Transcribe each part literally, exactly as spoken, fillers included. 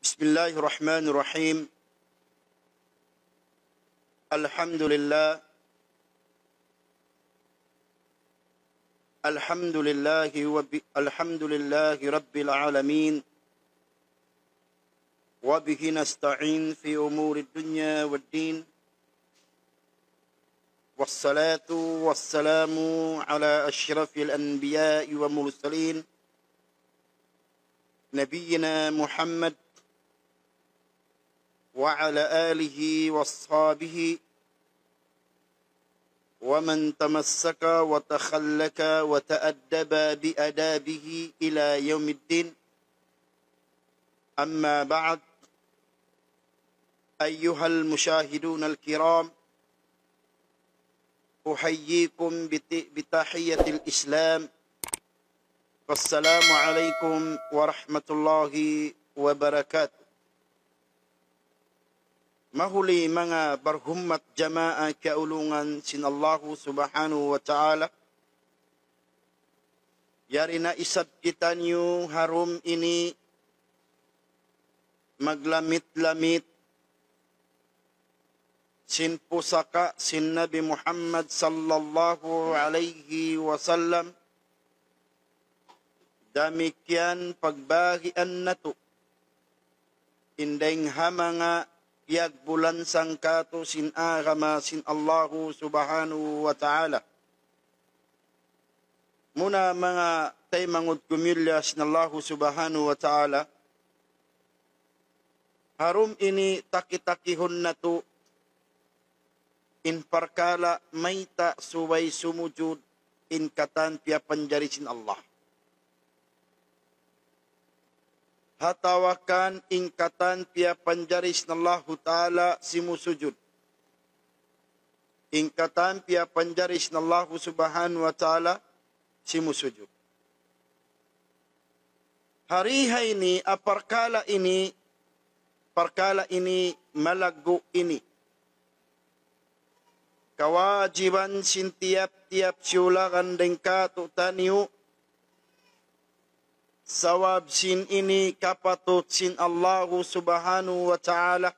بسم الله الرحمن الرحيم. الحمد لله. الحمد لله وب-، الحمد لله رب العالمين. وبه نستعين في أمور الدنيا والدين. والصلاة والسلام على أشرف الأنبياء والمرسلين نبينا محمد وعلى آله وأصحابه ومن تمسك وتخلق وتأدب بآدابه إلى يوم الدين. أما بعد، أيها المشاهدون الكرام، أحييكم بت-، بتحية الإسلام. السلام عليكم ورحمة الله وبركاته. Mahuli manga barhummat jamaa kaulungan sin Allahu Subhanahu wa Ta'ala. Yari na isab kitaniyu ha dum ini maglamit-lamit sin pusaka' sin Nabi Muhammad sallallahu alayhi wasallam. Damikkiyan pagbahagian natu' in dayng ha manga piyagbulansang kātu' sin agama sin Allahu Subhanahu wa Ta'ala. Muna manga taymanghud ku miyulliya sin Allahu Subhanahu wa Ta'ala, ha dum ini taki-takihun natu' in parkala' mayta' subay sumujud in katan piyapanjari sin Allah. Atawa kan in katan piyapanjari sin Allahu Ta'ala simusujud. In katan piyapanjari sin Allahu Subhanahu wa Ta'ala simusujud. Hari ha ini, a parkala' ini, parkala' ini malaggu' ini. Kawajiban sin tiyap-tiyap siyulagan dayng kātu'niyu, sabab sin ini kapatut sin Allahu Subhanahu wa Ta'ala.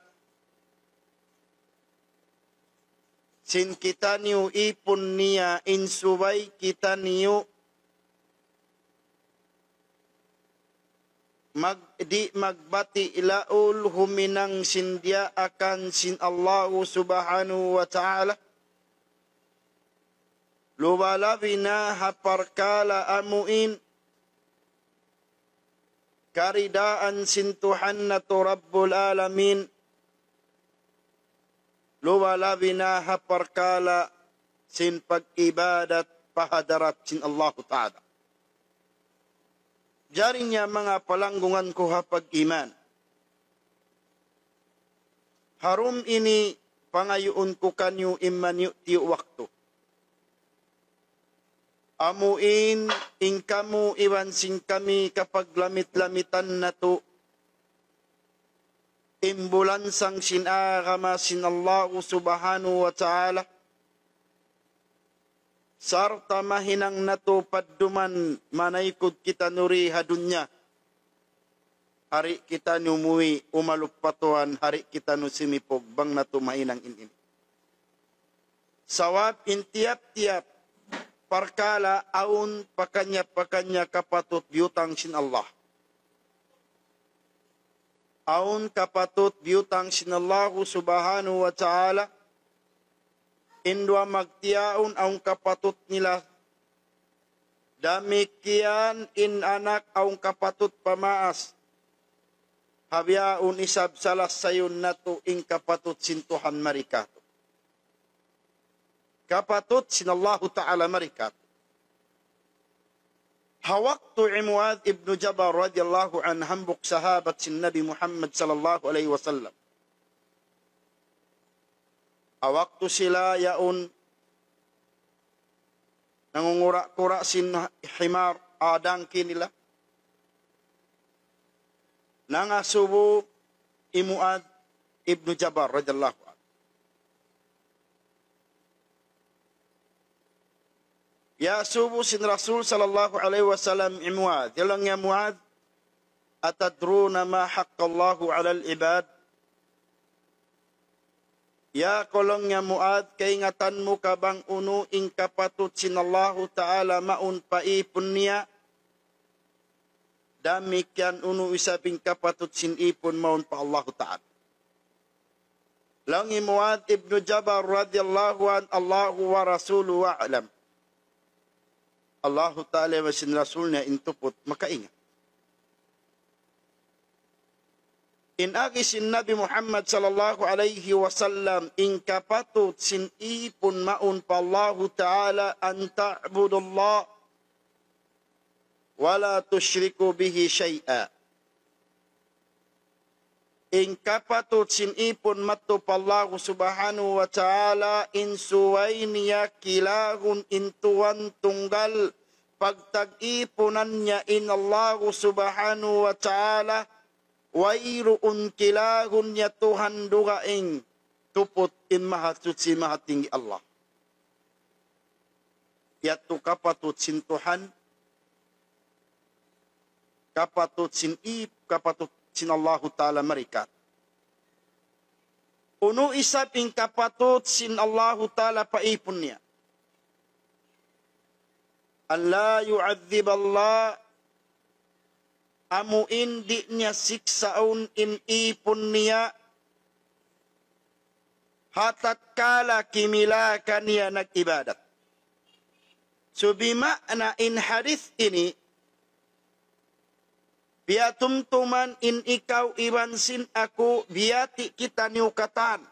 Sin kitaniyu ipun niya in subay kitaniyu mag-, di' magbati' laul huminang sin diyaakan sin Allahu Subhanahu wa Ta'ala. Luba-labi na ha parkala' amu in karidaan sin Tuhan natu' Rabbul Alamin, luba-labi na ha parkala' sin pag-ibadat pa hadarat sin Allahu Ta'ala. Jari niya manga palanggungan ku ha pag-iman. Ha dum ini pangayuun ku kaniyu in maniyu'-tiyu' waktu. Amu in, in kamu iban sin kami kapaglamit-lamitan natu', in bulansang sin agama sin Allahu Subhanahu wa Ta'ala, sarta' mahinang natu' padduman manaykud kitaniyu di ha dunya. Di' kitaniyu muwi' umalup pa Tuhan, di' kitaniyu simipug bang natu' mahinang in ini. Sabab in tiyap-tiyap parkala' awn pakaniya-pakaniya kapatut biyutang sin Allah. Awn kapatut biyutang sin Allahu Subhanahu wa Ta'ala, in duwa magtiyaun awn kapatut nila, damikkiyan in anak awn kapatut pa maas, ha bihaun isab salasayun natu' in kapatut sin Tuhan mari kātu'. Kapatut sin Allahu Ta'ala mari kātu'. Ha waktu hi Muadh ibn Jabal radiyallahu anhu hambuuk sahabat sin Nabi Muhammad sallallahu alayhi wasallam. Ha waktu sila yaun nangungura'-kura' sin himar, ah, dangki nila. Nangasubu hi Muadh ibn Jabal radiyallahu anhu. Iyasubu sin Rasul sallallahu alayhi wasallam hi Muadh. Laung niya, "Muadh, أتدرون ما حق الله على العباد؟ Ya kaw laung niya Muadh, kaingatan mu ka bang unu in kapatut sin Allahu Ta'ala mawn pa īpun niya? Damikkiyan unu isab in kapatut sin īpun mawn pa Allahu Ta'ala. Laung hi Muadh ibn Jabal radiyallahu anhu, الله ورسوله أعلم. Allahu Ta'ala iban sin Rasul niya in tuput makaingat. In agi sin Nabi Muhammad sallallahu alayhi wasallam, in kapatut sin īpun mawn pa Allahu Ta'ala, أن تعبد الله ولا تشرك به شيئا. In kapatut sin īpun madtu pa Allahu Subhanahu wa Ta'ala, in subay niya kilahun in Tuhan tunggal, pagtag-īpunan niya in Allahu Subhanahu wa Ta'ala, wayruun kilahun niya Tuhan dugaing, tuput in Mahasuchi Mahatinggi Allah. Yadtu kapatut sin Tuhan, kapatut sin ip-, kapatut sin Allahu Ta'ala mari katu'. Unu isab in kapatut sin Allahu Ta'ala pa īpun niya? أن لا يعذب الله, amu in di' niya siksaun in īpun niya, ha tatkala kimila kaniya nag-ibadat. So, bima'na in hadith ini, biya' tumtuman in ikaw iban sin aku, biyati' kitaniyu katan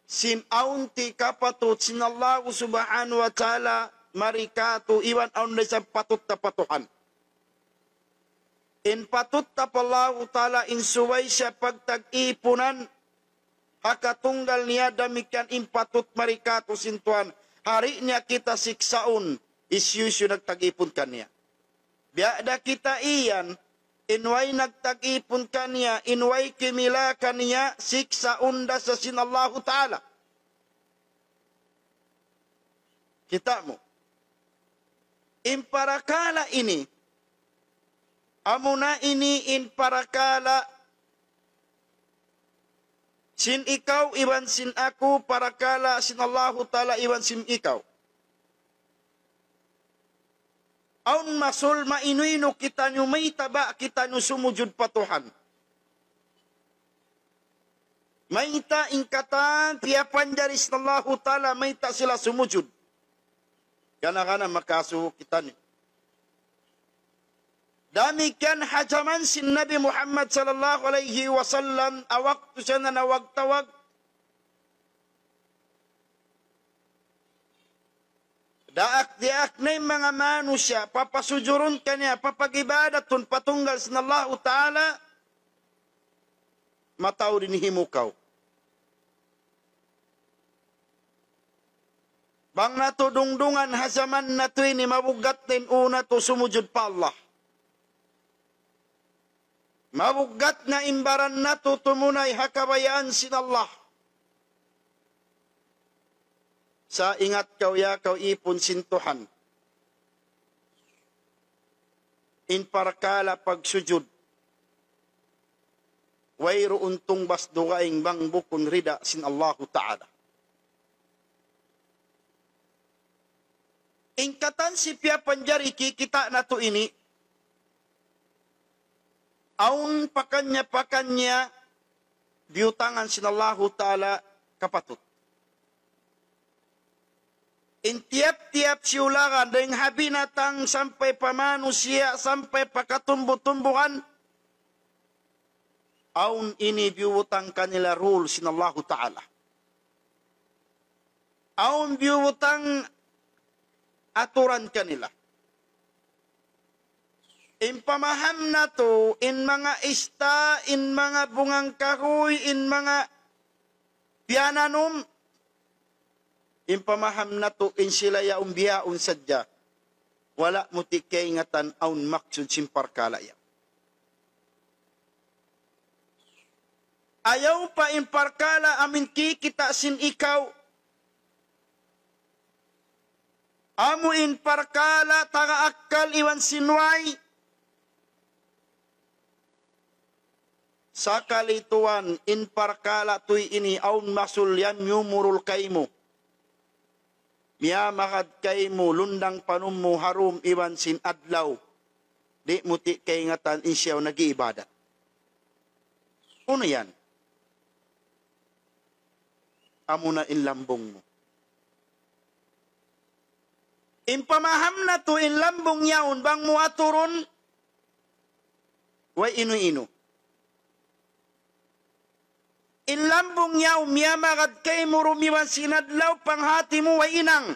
sin awn ti kapatut sin Allahu Subhanahu wa Ta'ala mari katu' iban awn da isab patut ta patuhan. In patut ta pa Allahu Ta'ala in subay siya pagtag-īpunan ha katunggal niya, damikkiyan in patut mari katu' sin Tuhan. Di' niya kita siksaun hisiyu-siyu nagtag-īpun kaniya. Biya' da kita iyan, in way nagtag-īpun kaniya, in way kimila kaniya, siksaun da sa sin Allahu Ta'ala. Kita' mu. In parakala' ini, amuna ini in parakala' sin ikaw iban sin aku, parakala' sin Allahu Ta'ala iban sin ikaw. Awn masul mainu-inu kitaniyu, mayta' ba kitaniyu sumujud pa Tuhan? Mayta' in katan piyapanjari sin Allahu Ta'ala, mayta' sila sumujud? Gana-gana makasuuk kitaniyu. Damikkiyan ha jaman sin Nabi Muhammad sallallahu alayhi wasallam, ha waktu siya nanawag-tawag, daak-diyaak na in manga manusiya', papasujurun kaniya, papag-ibadatun pa tunggal sin Allahu Ta'ala, mataud in himukaw. Bang natu' dungdungan ha jaman natu' ini, mabugat na in ū natu' sumujud pa Allah. Mabugat na in baran natu' tumunay ha kabayaan sin Allah. Sa' ingat kaw, ya kaw īpun sin Tuhan. In parakala' pagsujud, wayruun tungbas dugaing bang bukun rida sin Allahu Ta'ala. In katan sin piyapanjari kikita' natu' ini, awn pakaniya-pakaniya biyutangan sin Allahu Ta'ala kapatut. In tiyap-tiyap siyulagan, dayn ha binatang sampay pa manusiya', sampay pa katumbu-tumbuhan, awn ini biyutang kanila rule sin Allahu Ta'ala. Awn biyutang aturan kanila. In pamaham natu', in manga ista, in manga bungang kahuy, in manga piyananum, in pamaham natu', in sila yaun bihaun sadja. Wala' mu ti kaingatan awn maksud sin parkala' yan. Ayaw pa in parkala' amu in kikita' sin ikaw. Amu in parkala' taga akkal iban sin way. Sakali tuwan in parkala' tuy ini awn masul yan miyumurul kaymu. Miyamagad kaymu lundang panum mu ha dum iban sin adlaw. Di' mu ti' kaingatan in siya nag-iibadat. Unu yan? Amuna in lambung mu. In pamaham natu' in lambung yaun bang mu aturun, way inu-inu. In lambung yaun miyamagad kaymu dum iban sin adlaw, panghati mu way hinang.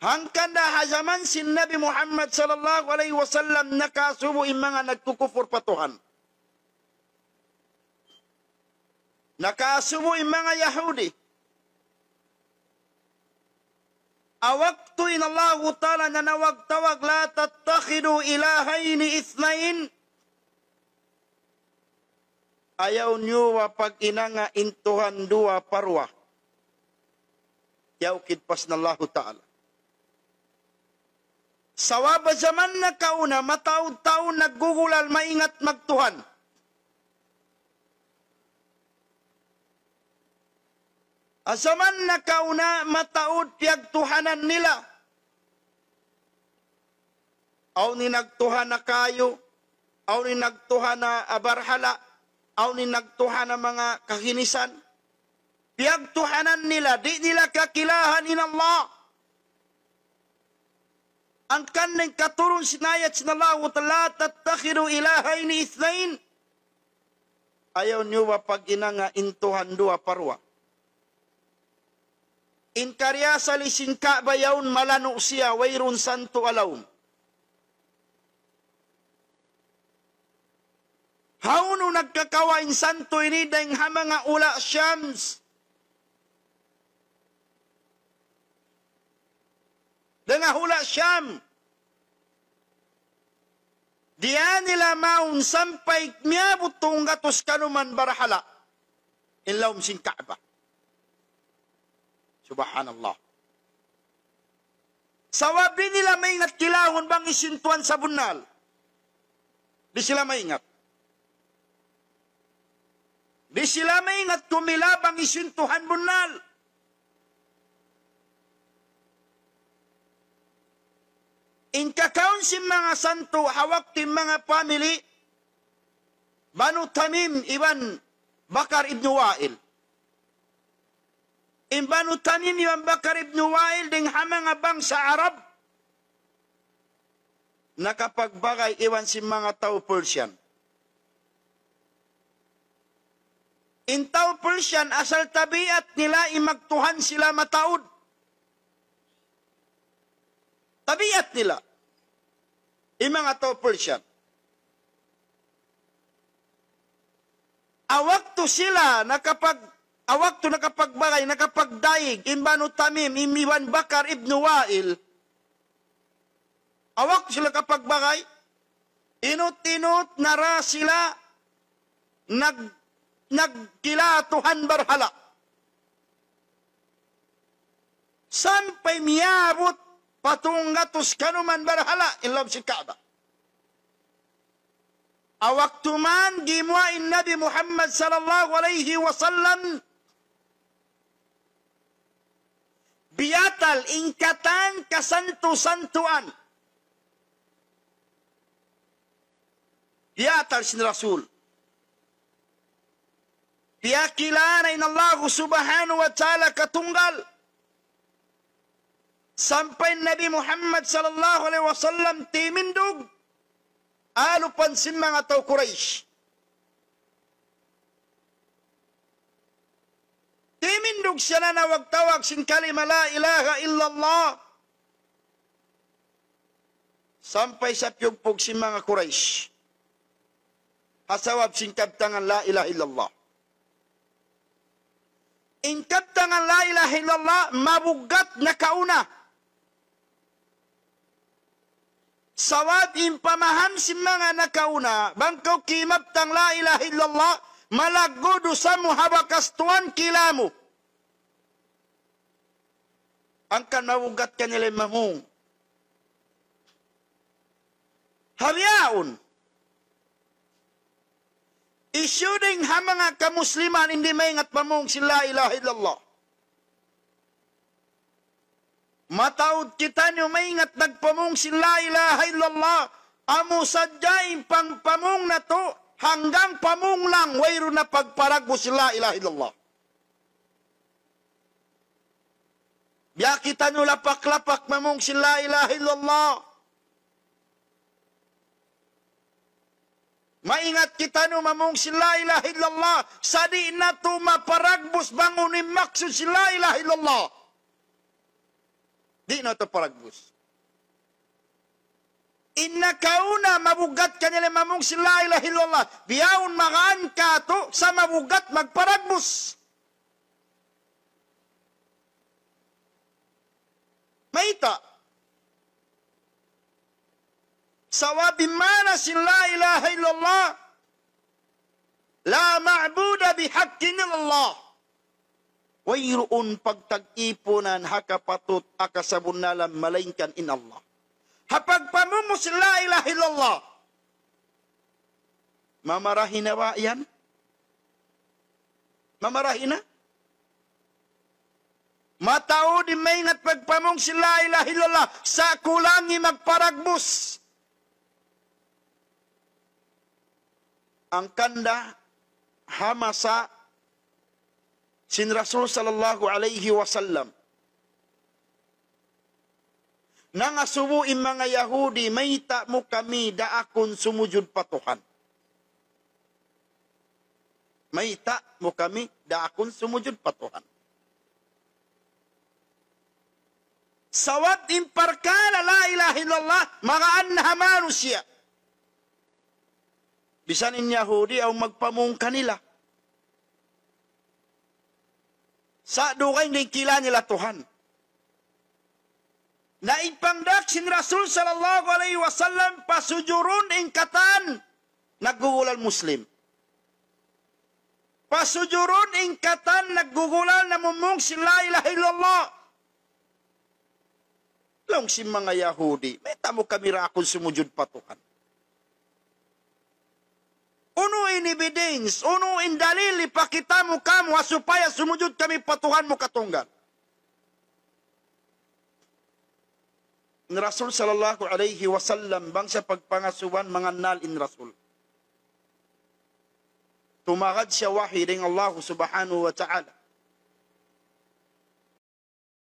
Hangkan da ha jaman sin Nabi Muhammad sallallahu alayhi wasallam nakaasubu in manga nagkukupur pa Tuhan. Nakaasubu in manga Yahudi. Ha waktu in Allahu Ta'ala nanawag-tawag, لا تتخذوا إلهين اثنين. Ayaw niyu ba paghinanga in Tuhan duwa pa duwa. Yaukid pa sin Allahu Ta'ala. Sabab ha jaman nakauna, mataud tau naggugulal maingat magtuhan. Ha jaman nakauna, mataud piyagtuhanan nila. Awn in nagtuhan ha kayu, awn in nagtuhan ha, ha barhala', awn in nagtuhan ha manga kaginisan. Piyagtuhanan nila, di' nila kakilahan in Allah. Hangkan in katurun sin ayat sin Allah, لا تتخذوا إلهين اثنين. Ayaw niyu ba paghinanga in Tuhan duwa pa duwa. In kariasali sin Ka'bah yaun malanu' siya, wayruun santu' ha lawm. Hawnu nagkakawa' in santu' ini? Dayn ha manga hula' Shams. Dayn ha hula' Sham. Diyā nila mawn sampay miyabut tunggatus kanuman barhala' in lawm sin Ka'bah. Subhanallah. Sabab di' nila maingat kilahun bang hisiyu in Tuhan sabunnal. Di' sila maingat. Di' sila maingat kumila bang hisiyu in Tuhan bunnal. In kakaun sin manga santu' ha waktu in manga family Banu Tamim iban Bakar ibn Wa'il. In Banu Tamim iban Bakar ibn Wa'il dayn ha manga bangsa Arab nakapagbagay iban sin manga tau Persian. In tau Persian asal tabiat nila in magtuhan sila mataud. Tabiat nila. In manga tau Persian. Ha waktu sila nakapag-, ha waktu nakapagbagay, nakapagdaig, in Banu Tamim, in iban Bakar ibn Wa'il. Ha waktu sila nakapagbagay, inut-inut na da sila nag-, nagkila Tuhan barhala'. Sampay miyabut pa tunggatus kanuman barhala' in lawm sin Ka'bah. Ha waktu man gimuwa' in Nabi Muhammad sallallahu alayhi wasallam biyatal in katan kasantu-santuan. Biyatal sin Rasul. Piyakilala in Allahu subhanahu wa ta'ala katunggal. Sampay Nabi Muhammad sallallahu alayhi wasallam timindug ha alupan sin manga tau Quraysh. Timindug siya nanawag-tawag sin kalima la ilaha illallah. Sampay sa piyugpug sin manga Quraysh. Ha sabab sin kabtangan la ilaha illallah. In kabtangan la ilaha illallah, mabugat nakauna. Sabab in pamaham sin manga nakauna, bang kaw kimabtang la ilaha illallah, malaggu' dusa mu ha bakas Tuhan kila mu. Hangkan mabugat kanila in mamung. Ha bihaun. Hisiyu dayn ha manga kamusliman in di' maingat pamung sin la ilaha illallah? Mataud kitaniyu maingat nagpamung sin la ilaha illallah, amu sadja in pangpamung natu', hanggang pamung lang, wayruun na pagparagbus sin la ilaha illallah. Biya' kitaniyu lapak-lapak mamung sin la ilaha illallah. Maingat kitaniyu mamung sin la ilaha illallah, sa' di' natu' maparagbus bang unu in maksud sin la ilaha illallah. Di' natu' paragbus. In nakauna mabugat kaniya mamung sin la ilaha illallah. Bihaun magaan katu' sa' mabugat magparagbus. Mayta'? Sabab in maana sin la ilaha illallah, لا معبود بحق إلا الله. Wayruun pagtag-ipunan ha kapatut ha kasabunnalan malaingkan in Allah. Ha pagpamung mu sin la ilaha illallah, mamarahi na ba yan? Mamarahi na? Mataud in maingat pagpamung sin la ilaha illallah, sa' kulangi magparagbus. Hangkan da ha masa sin Rasul sallallahu alayhi wasallam, nangasubu in manga Yahudi, "Mayta' mu kami daakun sumujud pa Tuhan? Mayta' mu kami daakun sumujud pa Tuhan?" Sabab in parkala' la ilaha illallah, magaan na ha manusiya'. Bisan in Yahudi, aw magpamung kanila. Sa' dugaing in kila nila Tuhan. Na in pangdaak sin Rasul sallallahu alayhi wasallam, pasujurun in katan naggugulal Muslim. Pasujurun in katan naggugulal namumung sin la ilaha illallah. Laung sin manga Yahudi, "Mayta' mu kami daakun sumujud pa Tuhan? Unu in evidence, unu in dalil hipakita' mu kāmu' ha supaya sumujud kami pa Tuhan mu katunggal?" In Rasul sallallahu alayhi wasallam, bang siya pagpangasubuhan, mangannal in Rasul. Tumagad siya wahi dayn Allah subhanahu wa ta'ala.